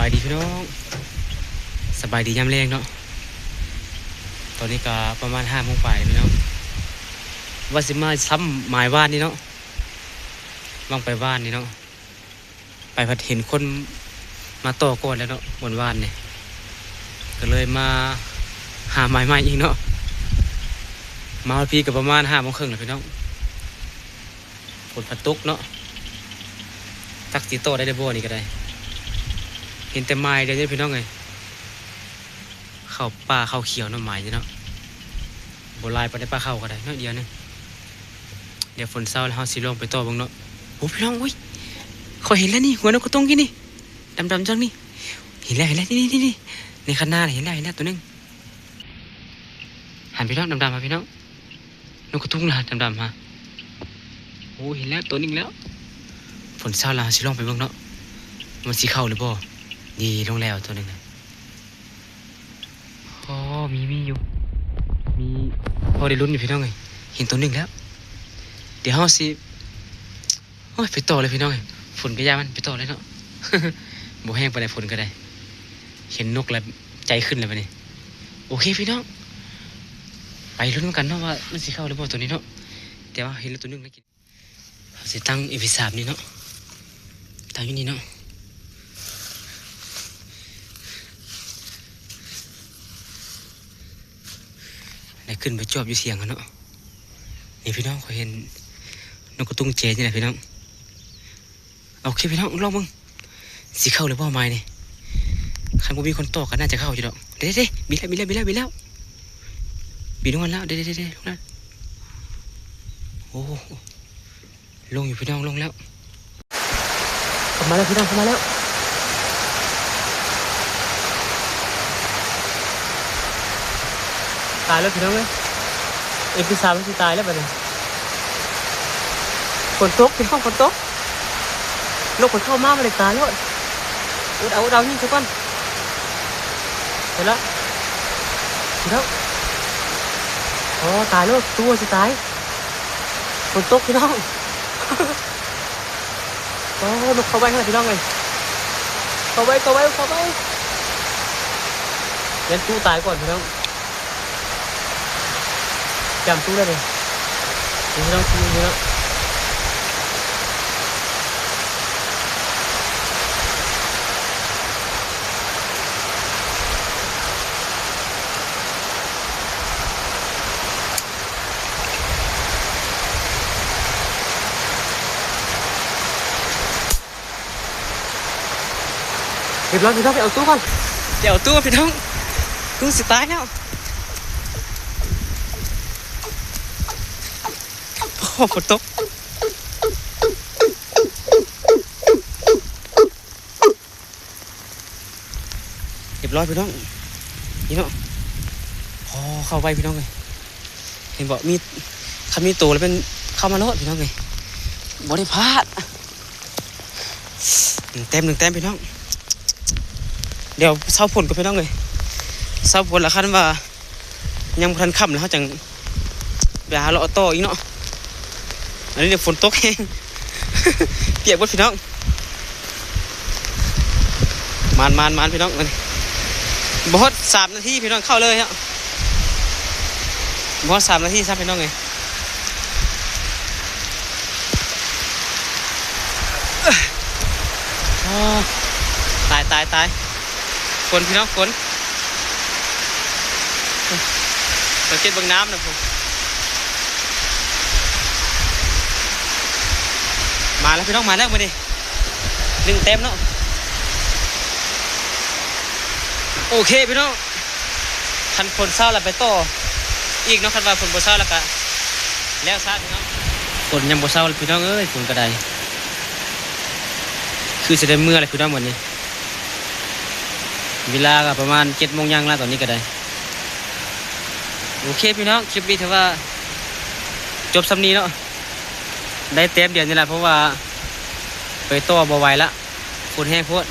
ສະບາຍດີພີ່ນ້ອງ ສະບາຍດີຍາມແລງເນາະ. ຕອນນີ້ກໍປະມານຫ້າໂມງປາຍແລ້ວພີ່ນ້ອງ ວ່າຊິມາຊຳໝາຍວານນີ້ເນາະ ວ່າງໄປວານນີ້ເນາະ ໄປພັດເຫັນຄົນມາຕໍ່ກ່ອນແລ້ວເນາະ ບ່ອນວານນີ້ ກໍເລີຍມາຫາໝາຍໃໝ່ອີກເນາະ. ມາຮອດພີ້ກໍປະມານຫ້າໂມງເຄິ່ງແລ້ວພີ່ນ້ອງ. ຝົນພັດຕົກເນາະ ຈັກຊິຕໍ່ໄດ້ຫຼືບໍ່ນີ້ກໍໄດ້. ເຫັນແຕ່ໝາຍດຽວນີ້ພີ່ນ້ອງເອີຍ ເຂົ້າປ່າເຂົ້າຂຽວເນາະ ໝາຍນີ້ເນາະ ບໍ່ຫຼາຍປານໃດ ປາເຂົ້າກໍໄດ້ໜ້ອຍດຽວໜຶ່ງ. ດຽວຝົນເຊົາແລ້ວເຮົາຊິລອງໄປຕໍ່ເບິ່ງເນາະ. ໂອ້ ພີ່ນ້ອງເອີຍ ຂ້ອຍເຫັນແລ້ວນີ້ ຫົວນົກກະຕຸງກີ້ນີ້ ດຳໆຈັ່ງນີ້ ເຫັນແລ້ວ ເຫັນແລ້ວ ນີ້ໆໆ ໃນຄັນນາເຫັນແລ້ວ ເຫັນແລ້ວຕົວໜຶ່ງ. ຫັ້ນພີ່ນ້ອງ ດຳໆຫັ້ນພີ່ນ້ອງ ນົກກະຕຸງນະ ດຳໆຫັ້ນ. ໂອ້ ເຫັນແລ້ວ ໂຕໜຶ່ງແລ້ວ. ຝົນເຊົາແລ້ວ ເຮົາຊິລອງໄປເບິ່ງເນາະ ມັນຊິເຂົ້າຫຼືບໍ່. ນີ້ ລົງແລ້ວໂຕໜຶ່ງນະ. ອໍ ມີ ມີຢູ່ ມີ ພໍໄດ້ລຸ້ນຢູ່ພີ່ນ້ອງເອີຍ. ເຫັນໂຕໜຶ່ງແລ້ວ ດຽວເຮົາຊິ ໂອ້ຍ ໄປຕໍ່ເລີຍພີ່ນ້ອງເອີຍ. ຝົນກໍຢ່າມັນ ໄປຕໍ່ເລີຍເນາະ ບໍ່ແຮງປານໃດ ຝົນກໍໄດ້. ເຫັນນົກແລ້ວໃຈຂຶ້ນແລ້ວບັດນີ້. ໂອເຄພີ່ນ້ອງ ໄປລຸ້ນນຳກັນເນາະ ວ່າມັນຊິເຂົ້າຫຼືບໍ່ໂຕນີ້ເນາະ. ແຕ່ວ່າເຫັນແລ້ວໂຕໜຶ່ງແລ້ວ ເຮົາຊິຕັ້ງເອັມພີສາມນີ້ເນາະ ຕັ້ງຢູ່ນີ້ເນາະ. ໄດ້ຂຶ້ນໄປຈອບຢູ່ສຽງຫັ້ນເນາະ. ນີ້ພີ່ນ້ອງ ຂ້ອຍເຫັນນົກກະຕຸງແຈຢູ່ນະພີ່ນ້ອງ. ໂອເຄພີ່ນ້ອງ ລອງເບິ່ງ ຊິເຂົ້າຫຼືບໍ່ໝາຍນີ້. ຄັນບໍ່ມີຄົນຕໍ່ກໍໜ້າຈະເຂົ້າຢູ່ດອກ. ເດ້ໆ ບິນແລ້ວ ບິນແລ້ວ ບິນແລ້ວ ບິນແລ້ວ ບິນລົງມາແລ້ວ. ເດ້ໆໆໆ ລົງແລ້ວ. ໂອ້ ລົງຢູ່ພີ່ນ້ອງ ລົງແລ້ວ. ເຂົ້າມາແລ້ວພີ່ນ້ອງ ເຂົ້າມາແລ້ວ. ຕາຍແລ້ວພີ່ນ້ອງເອີຍ ເອັມພີສາມມັນຊິຕາຍແລ້ວບັດນີ້. ຝົນຕົກພີ່ນ້ອງ ຝົນຕົກ ນົກມັນເຂົ້າມາ ມັນເລີຍຕາຍໂລດ. ອົດເອົາ ອົດເອົາ ຍິງຊະກ່ອນ. ໄປລະ ພີ່ນ້ອງ. ໂອ້ ຕາຍໂລດ ຕູ້ຊິຕາຍ ຝົນຕົກພີ່ນ້ອງ. ໂອ້ ນົກເຂົ້າໄວ້ຫັ້ນແຫຼະພີ່ນ້ອງເອີຍ ເຂົ້າໄວ້ ເຂົ້າໄວ້ ເຂົ້າໄວ້. ຢ້ານຕູ້ຕາຍກ່ອນພີ່ນ້ອງ ຈຳຕູ້ແລ້ວນີ້. ນີ້ພີ່ນ້ອງ ຕູ້ນີ້ເນາະ. ຮຽບຮ້ອຍພີ່ນ້ອງ ໄປເອົາຕູ້ກ່ອນ ໄປເອົາຕູ້ພີ່ນ້ອງ. ຕູ້ຊິຕາຍແລ້ວ ໂອ້ ຝົນຕົກ. ຮຽບຮ້ອຍພີ່ນ້ອງ ນີ້ເນາະ. ໂອ້ ເຂົ້າໄວພີ່ນ້ອງເອີຍ ເຫັນບໍ່ ມີ ຄັນມີໂຕແລ້ວແມ່ນເຂົ້າມາໂລດພີ່ນ້ອງເອີຍ ບໍ່ໄດ້ພາດ. ໜຶ່ງແຕ້ມ ໜຶ່ງແຕ້ມພີ່ນ້ອງ. ດຽວເຊົາຝົນກ່ອນພີ່ນ້ອງເອີຍ ເຊົາຝົນລະ ຄັນວ່າຍັງບໍ່ທັນຄ່ຳລະ ເຮົາຈັ່ງໄປຫາເລາະຕໍ່ອີກເນາະ. ອັນນີ້ຝົນຕົກແຮງ ປຽກເບິດພີ່ນ້ອງ. ມານໆໆ ພີ່ນ້ອງ ບໍ່ຮອດສາມນາທີພີ່ນ້ອງ ເຂົ້າເລີຍເນາະ ບໍ່ຮອດສາມນາທີຊ້ຳພີ່ນ້ອງເອີຍ. ໂອ້ ຕາຍ ຕາຍ ຕາຍ ຝົນພີ່ນ້ອງ ຝົນ. ສັງເກດເບິ່ງນ້ຳນະພຸ້ນ ມາແລ້ວພີ່ນ້ອງ ມາແລ້ວມື້ນີ້ ໜຶ່ງແຕ້ມເນາະ. ໂອເຄພີ່ນ້ອງ ຄັນຝົນເຊົາແລ້ວໄປຕໍ່ອີກເນາະ ຄັນວ່າຝົນບໍ່ເຊົາແລ້ວກະແລ້ວຊະພີ່ນ້ອງ. ຝົນຍັງບໍ່ເຊົາພີ່ນ້ອງເອີຍ ຝົນກະໄດ້ ຄືຊິໄດ້ເມືອແລ້ວພີ່ນ້ອງ ມື້ນີ້ ເວລາກະປະມານເຈັດໂມງຢ່າງລະ ຕອນນີ້ກະໄດ້. ໂອເຄພີ່ນ້ອງ ຄລິບນີ້ຖືວ່າຈົບສ່ຳນີ້ເນາະ ໄດ້ແຕ້ມດຽວນີ້ລະ ເພາະວ່າໄປຕໍ່ບໍ່ໄຫວລະ ຝົນແຮງໂພດ.